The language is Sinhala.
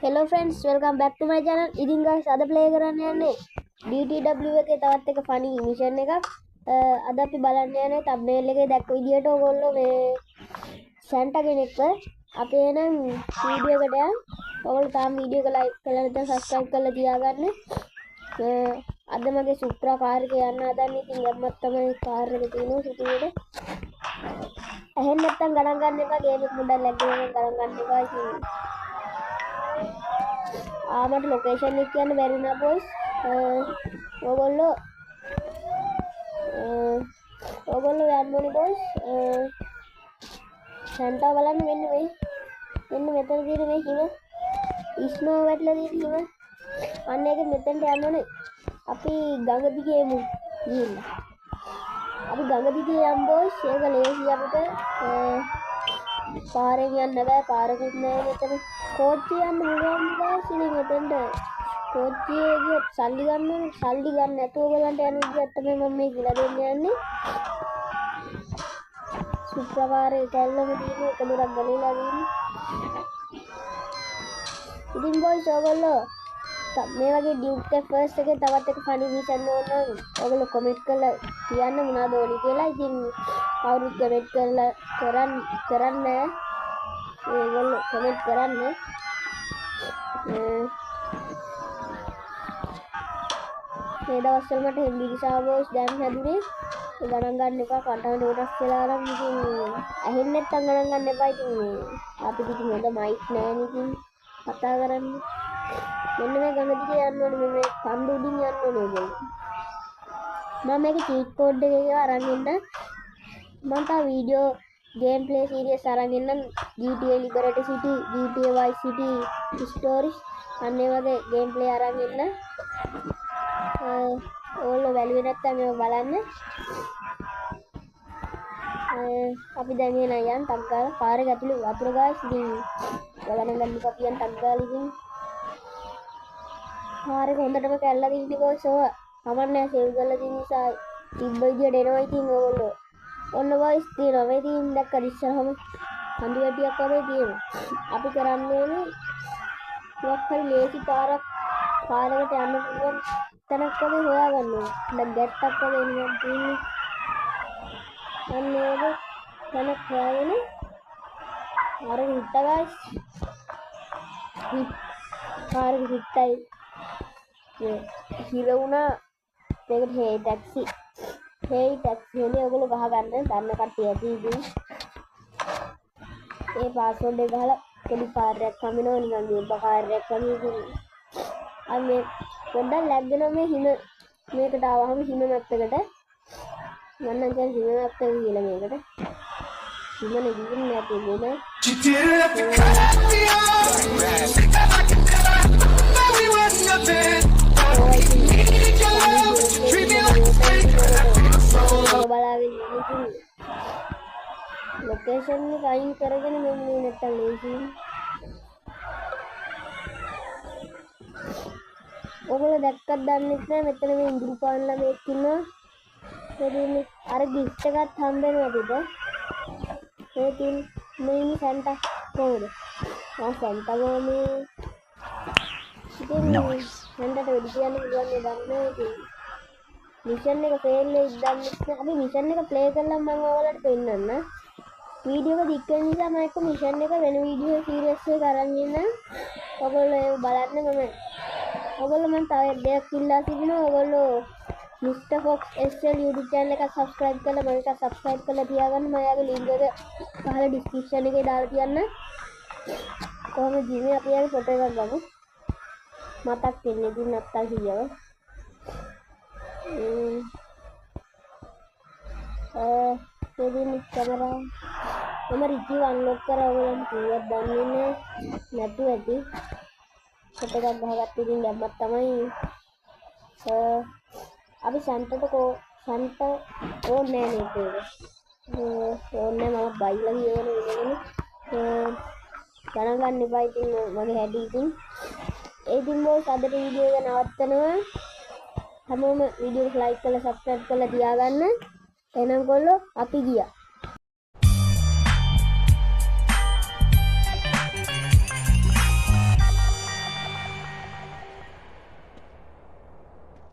Hello friends, welcome back to my channel. ඉතින් guys, අද ප්ලේ කරන්න යන්නේ DTW එකේ තවත් එක funny mission එකක්. අද අපි බලන්න යන්නේ thumbnail එකේ දැක්ක විදියට ඔයගොල්ලෝ මේ සැන්ටා කෙනෙක්ව. අපි එහෙනම් වීඩියෝ එකට යන්. ඔයගොල්ලෝ තාම වීඩියෝ එක ලයික් කරලා නැත්නම් සබ්ස්ක්‍රයිබ් කරලා තියාගන්න. අද මගේ සුප්‍රා කාර් එක යන්න හදන්නේ. ඉතින් ගැම්මක් තමයි කාර් එක තියෙනවා සුපිරියට. ඇහෙන්නේ නැත්නම් ගණන් ගන්න එපා. ගේම් එක පොඩ්ඩක් ලැග් වෙනවා නම් ගණන් ගන්න එපා. ඉතින් මට ලොකේෂන් එක කියන්න බැරි වුණා බොයිස්. ඔයගොල්ලෝ ඔයගොල්ලෝ යන්න ඕනේ බොයිස්. සැන්ටා බලන්න මෙන්න මේ මෙන්න මෙතන තියෙන මේ හිම ස්නෝ වැටලා තියෙන හිම. අන්න ඒක මෙතනට යන්න ඕනේ. අපි ගඟ දිගේ යමු ගිහිල්ලා. අපි ගඟ දිගේ යමු බොයිස්. ඒක ලේසි අපිට. පාරෙන් යන්න බෑ, පාරකුත් නෑ මෙතන. කෝච්චිය යන්න පුළුවන් බොයිස්. ඉතින් මෙතනට කෝච්චියේ ගියොත් සල්ලි ගන්න ඕනේ. සල්ලි ගන්න නැතුව ඔයගොල්ලන්ට යන විදියක් තමයි මම මේ කියලා දෙන්න යන්නේ. සුප්‍රකාරයේ කැල්ලම තියෙන එක දොරක් ගලවලා තියෙන්නේ. ඉතින් බොයිස් ඔයගොල්ලෝ මේ වගේ ඩියුක් ද ෆස්ට් එකේ තවත් එක ෆනි මිෂන් ඕන නම් ඔයගොල්ලෝ කමෙන්ට් කරලා කියන්න මොනවද ඕනි කියලා. ඉතින් කවුරුත් කමෙන්ට් කරලා කරන්නේ නෑ. ඒගොල්ලෝ කමෙන්ට් කරන්න. මේ දවස්වල මට හෙම්බිරිසා බොයිස් දැන් හැදුනේ. ඒ ගණන් ගන්න එපා. කටහඬ වෙනස් වෙලා නම් ඉතින් ඇහෙන්නේ නැත්තම් ගණන් ගන්න එපා. ඉතින් මේ අපිට ඉතින් හොඳ මයික් නෑනේ ඉතින් කතා කරන්න. මෙන්න මේ ගඟ දිගේ යන්න ඕනේ. මේ කන්ද උඩින් යන්න ඕනේ ඔයගොල්ලෝ. මම මේක චීට් කෝඩ් එකේ අරන් එන්න. මම තව වීඩියෝ ගේම් ප්ලේ සීරීස් අරන් එන්නම්. GTA Liberty City, GTA Vice City Stories අන්න ඒ වගේ ගේම් ප්ලේ අරන් එන්න. ඔයගොල්ලෝ බැලුවේ නැත්තම් ඒව බලන්න. අපි දැන් එන යන් ටක් ගාලා පාරේ ඇතුලේ වතුර ගායිස්. ඉතින් ගණන් ගන්න එපා කියන් ටක් ගාලා ඉතින් කාර් එක හොඳටම කැල්ලා තින්නේ බොයිස්. ඔය කමක් නෑ සේව් කරලා තියෙන නිසා තිබ්බ විදියට එනවා. ඉතින් ඔයගොල්ලෝ ඔන්න බොයිස් තියෙනවා. මේ තියෙන දැක්ක ඉස්සරහම කඳු වැටියක් වගේ තියෙනවා. අපි කරන්න ඕනේ මොකක් හරි ලේසි පාරක් පාරකට යන්න පුළුවන් තැනක් වගේ හොයාගන්න ඕනේ. දැන් ගැට්ටක් වගේ නිකන් තියෙන්නේ. අන්න ඒක තැනක් හොයාගෙන අර හිට්ට ගයිස්. හිට් කාර් එක හිට්ටයි හිර වුණා. මේකට හේ ටැක්සි හේ ටැක්සි හොඳේ ඔයගොල්ලෝ ගහගන්න දන්න කට්ටිය ඇති ඉතින්. ඒ පාස්වර්ඩ් එක ගහලා පොඩි කාර් එකක් හම්බෙනවා නිකන් ගෙබ්බ කාර් එකක් වගේ ඉතින්. අර මේ පොඩ්ඩක් ලැග් වෙනවා මේ හිම මේකට ආවහම හිම මැප් එකට. මම නම් කියන්නේ හිම මැප් එක කියලා මේකට. හිමනේ ගිහින් නෑ අපේ ගොම. You didn't have to cut me off. Think that I could never know we were nothing. Needed your love, but you treat me like a freak. And I feel so low. බලාගෙන ඉතින් ලොකේෂන් එක අයින් කරගෙන මෙන්න මේ නැත්තම් ලේසියි. ඔයගොල්ලෝ දැක්කත් දන්නෙත් නෑ මෙතන මේ ඉඳුරු පාන් ළමයෙක් ඉන්නවා. මේ තියෙන්නේ අර ගිෆ්ට් එකත් හම්බ වෙනවා අපිට. මේ තියෙන්නේ මේ ඉන්නේ සැන්ටා කොහොමද? ආ සැන්ටා මාමේ. ඉතින් සැන්ටාට වෙඩි තියන්න පුළුවන් නේ දන්නේ ඉතින්. මිෂන් එක ෆේල් වෙයිද දන්නෙත් නෑ. අපි මිෂන් එක ප්ලේ කරලා මම ඔයාලට පෙන්නන්න. වීඩියෝ එක දික් වෙන නිසා මම එක්ක මිෂන් එක වෙන වීඩියෝ සීරීස් එකක් අරන් එන්නම්. ඔයගොල්ලෝ ඒක බලන්න. මම ඔයගොල්ලෝ මම තව දෙයක් ඉල්ලා සිටිනවා. ඔයගොල්ලෝ mister fox SL YouTube channel එක subscribe කරලා මම එක subscribe කරලා තියාගන්න. මම යාගේ link එක පහළ description එකේ දාලා තියන්න. කොහොමද ජිමේ අපි යාගේ ෆොටෝ එකක් ගමු. මතක් වෙන්නේ ඉතින් නැත්තම් හීයව. මේ දින කැමරා මම රිචිව අන්ලොක් කරා. ඔයගොල්ලන් කිව්වත් දන්නේ නෑ නැතුව ඇති. ෆොටෝ එකක් ගහගත්ත ඉතින් ගැම්මක් තමයි. අපි සැන්ටට කෝ සැන්ට ඕනේ නෑ නේද ඒක. ඕනේ නෑ මම බයිලා කියවන වෙනගෙන. ගණන් ගන්න එපා ඉතින් මගේ හැටි ඉතින්. ඒ ඉතින් බොයිස් අදට වීඩියෝ එක නවත්තනවා. හැමෝම වීඩියෝ එක ලයික් කරලා සබ්ස්ක්‍රයිබ් කරලා තියාගන්න. එහෙනම් කොල්ලෝ අපි ගියා.